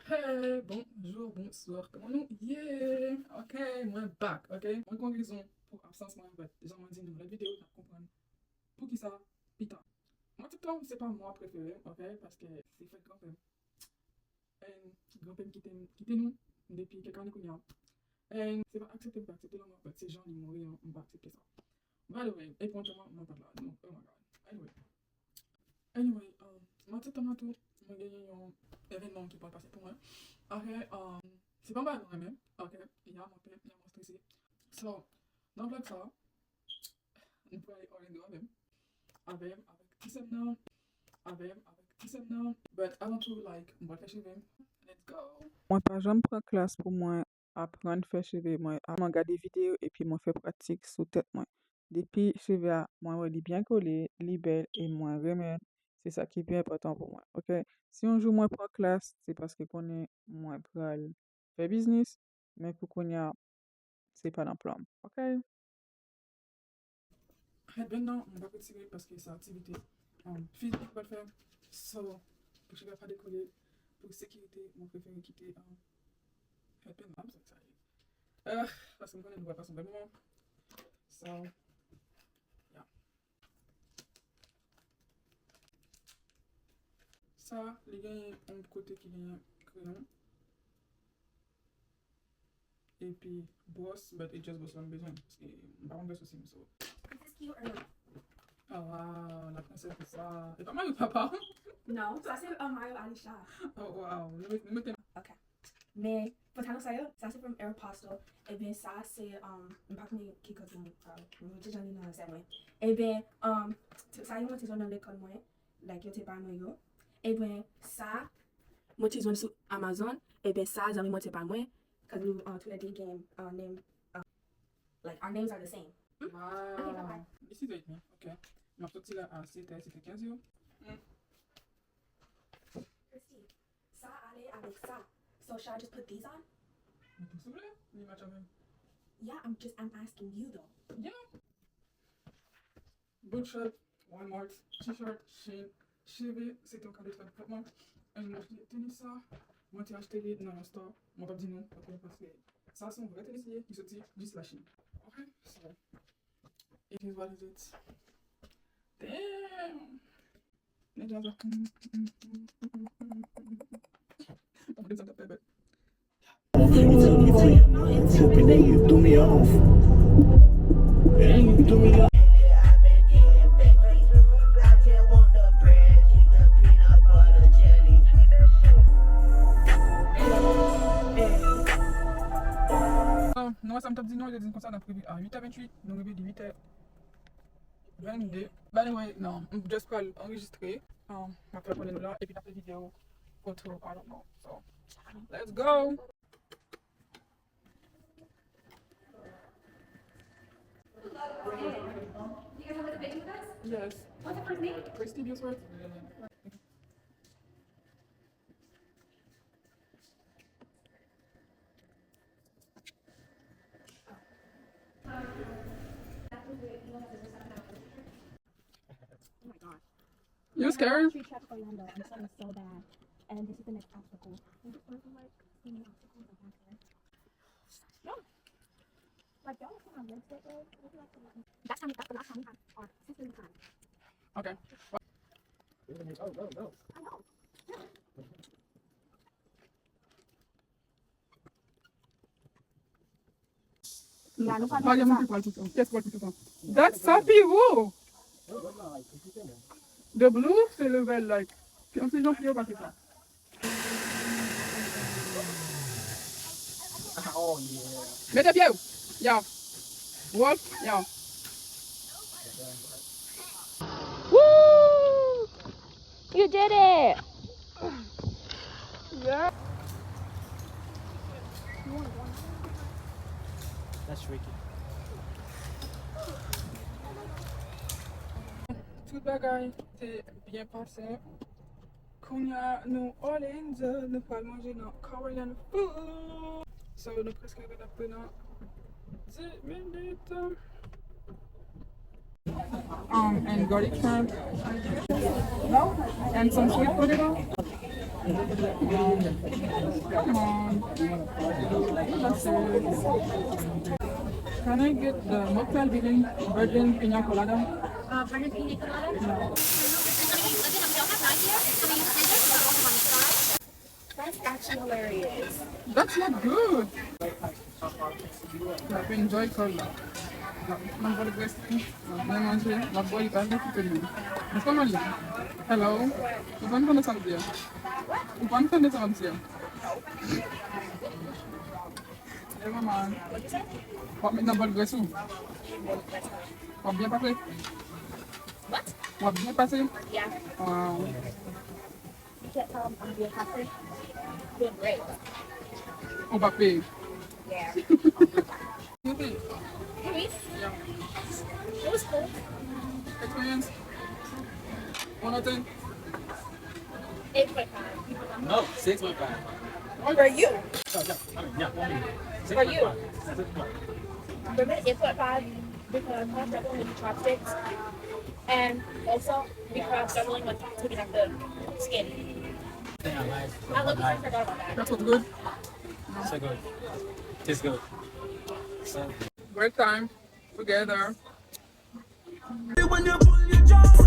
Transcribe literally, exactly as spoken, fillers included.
Hey, bonjou, bonswa, kòman nou ye? Ok, mwen back, ok? Mwen gen yon rezon pou absans mwen, but jan mwen di nou lòt videyo, n ap konprann poukisa pita. Mwa septanm, se pa mwa prefere m, ok? Paske se fèt granpè m. And granpè m kite m, kite nou depi kèk ane kounye a. And se pa aksepte m pa aksepte lanmò, but se jan li mouri an, m pa aksepte sa. By the way, epi yon tèlman mwen pa t la. Non, oh my God. Anyway. Anyway, um, mwa septanm nan tou, mwen genyen yon evènman ki pral pase pou mwen. Ok, um, se pa yon bagay mwen renmen. Ok, ya mwen pè, ya mwen strese. So, nan vlog sa, nou pral Orlando avè m. Avè m, avèk ti sè m nan. Avè m, avèk ti sè m nan. But avan tou, like, m pral fè cheve m. Let's go! Mwen pa janm pran klas pou mwen aprann fè cheve mwen. Mwen gade videyo epi mwen fè pratik sou tèt mwen. Depi cheve a, mwen wè li byen kole, li bèl e mwen renmen l. Se sa ki pi enpòtan pou mwen, ok? Si yon jou mwen pran klas, se paske konnen mwen pral fè biznis, men pou kounye a, se pa nan plan m, ok? Headband nan, mwen p ap retire paske se aktivite, um, fizik mwen pral fè. So, pou cheve a pa dekole, pou sekirite, mwen prefere kite, um, headband nan. I'm so excited. Ah, paske m konnen nou pral pase yon bèl moman. So, yeah. Sa, li genyen yon kote ki genyen kreyon. Epi bwòs, but it's just bwòs la m bezwen, paske m pa konn fè sousi m, so. Is this cute or not? Oh, wow, la princess de sa. E pa mayo papa w? Non, sa se, um, mayo Alisha. Oh, wow. Nou met-, nou mete. Ok. Men, pantalon sa yo, sa se from Aeropostale. Ebyen, sa se, um, m pa konnen ki kote m, uh, m te jwenn li nan zè mwen. Ebyen, um, sa yo mwen te jwenn nan lekòl mwen, like, yo te ba mwen yo. Ebyen, sa, mwen te jwenn sou Amazon. Ebyen, sa, zanmi mwen te ba mwen, 'cause nou, uh, toulède gen, uh, name, uh, like, our names are the same. Hmm? Ok, bye-bye. Wow. This is it, man. Ok. M ap soti la a sèt è, sèt è kenz yo. Hmm. Christy, sa ale avèk sa. So should I just put these on? Mete souple, li match avè m. Yeah, I'm just, I'm asking you though. Yeah. Bootstrap, Walmart, t-shirt, Shein, cheve, se te yon kado fèt pou mwen. And mwen achte tenis sa, mwen te achte li nan yon store, mwen p ap di non, ok, paske sa se yon vrè tenis li ye ki soti jis la Chine. Ok, so, it is what it is. Damn! Nèg la va. Hoping that you threw me off. And you threw me off. So, nou wè sa m t ap di nou, yo di n konsa n ap rive a uit è venntuit, nou rive li uit è vennde. By the way, non, m just pral anrejistre. Um, m ap fè konnen nou la, epi n ap fè videyo photo, I don't know. So, let's go! You guys want to take a picture with us? Yes. What's the first name? Christy Billsworth. Oh my God. You scared? Street traffic Orlando. I'm sweating so bad. And this is the next obstacle. I'm just wondering, like, so many obstacles are back there. No. Like, y'all see my legs that way? That's how, that's the last time we had our sisterly time. Okay. Go, go, go. I know. La, nou pa gen sa. Pyès pral toutan. Dat sa pi wo. The blue, se level, like, yon ti jan pi wo pase sa. Mete pye w. Ya. Wolf, ya. Woo! You did it! Yeah. That's tricky. Tout bagay te byen pase. Kounye a, nou Orlando, nou pral manje nan Korean food. So, nou prèske rive nan dis minit. Um, and garlic shrimp. And some sweet potato. Come on. Can I get the mocktail virgin, virgin pina colada? Uh, virgin pina colada? Yeah. That's actually hilarious. That's not good. N ap enjoy kòl la. N ap nan bò de Grèsi, n ap byen manje, n ap bwè, li pa vle kite nou. Mwen pa manje. Hello. Ou pa konn sa m di a? Ou pa konn sa m di a? Hey, manman. W ap met nan bò de Grèsi ou? W ap byen pase? W ap byen pase? Wow. You can't tell I'm being happy. Doing great. Ou pa peye. Yeah. You think? Mm-hmm. Yeah. It was cool. Experience? One out of ten? Eight point five. No, six point five. For you. Yeah, yeah, yeah. For you. Six point five. Six point five. For me, eight point five because I travel with chopsticks. And also, because I'm the only one talking to me, not the skin. I love the fact I forgot about that. That was good. So good. Tastes good. So. Great time together. When you pull your jaws